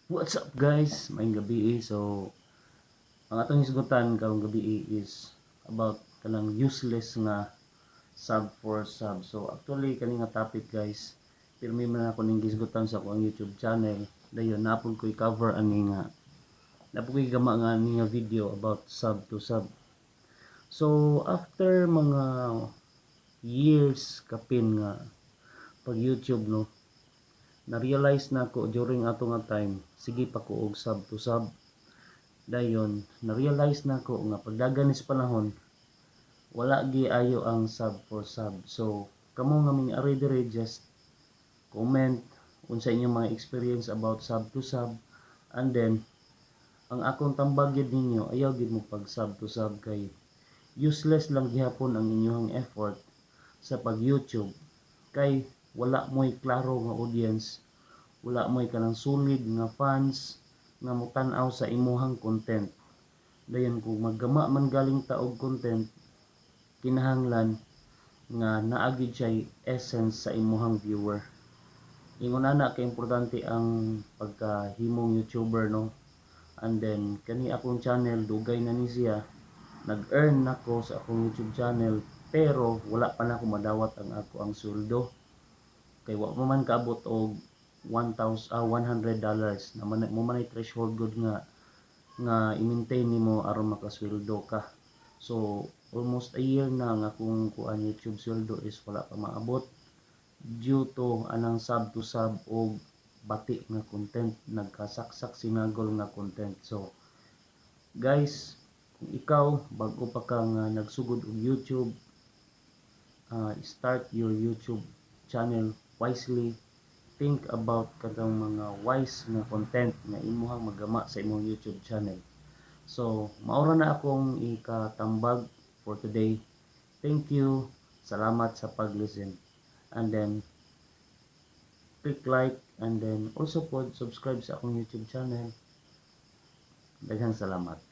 What's up, guys? Maayong gabii. So ang atong hisgutan karong gabii is about kanang useless nga sub for sub. So actually, kani nga topic, guys, pirmi man ako ning gisgutan sa akong YouTube channel. Dayon naa pod ko i-cover ani nga naa pod ko gama nga ani nga video about sub to sub. So after mga years kapin nga pag YouTube, no, na-realize na ko during ato nga time, sige pa ko og sub to sub. Dayon na-realize na ko nga pagdagan sa panahon, wala gi ayo ang sub for sub. So kamo nga mga ari diri, just comment unsa inyong mga experience about sub to sub. And then ang akong tambag gyud ninyo, ayaw gyud mo pag sub to sub kay useless lang gihapon ang inyong effort sa pag YouTube kay wala mo'y klaro nga audience, wala mo'y kanang solid nga fans nga motan-aw sa imuhang content. Dayon kung maggama man galing ta og content, kinahanglan nga naa gyud siya essence sa imuhang viewer. Ingon ana ka importante ang pagkahimong YouTuber, no? And then kani akong channel, dugay na ni siya. Nag-earn nako sa akong YouTube channel, pero wala pa nako madawat ang ako ang sweldo kay wa pa man kaabot og 1,000, $100 na man mo man ay threshold good nga nga i-maintain nimo aron makasweldo ka. So almost a year na nga akong kuan YouTube sweldo is wala pa maabot due to anang sub to sub og bati nga content, nagkasaksak sinagol nga content. So guys, kung ikaw bago pa ka nga nagsugod og YouTube, start your YouTube channel wisely. Think about katong mga wise nga content nga imuhang magama sa imong YouTube channel. So, mao ra na akong ikatambag for today. Thank you. Salamat sa pag-listen. And then, click like and then also pod subscribe sa akong YouTube channel. Daghang salamat.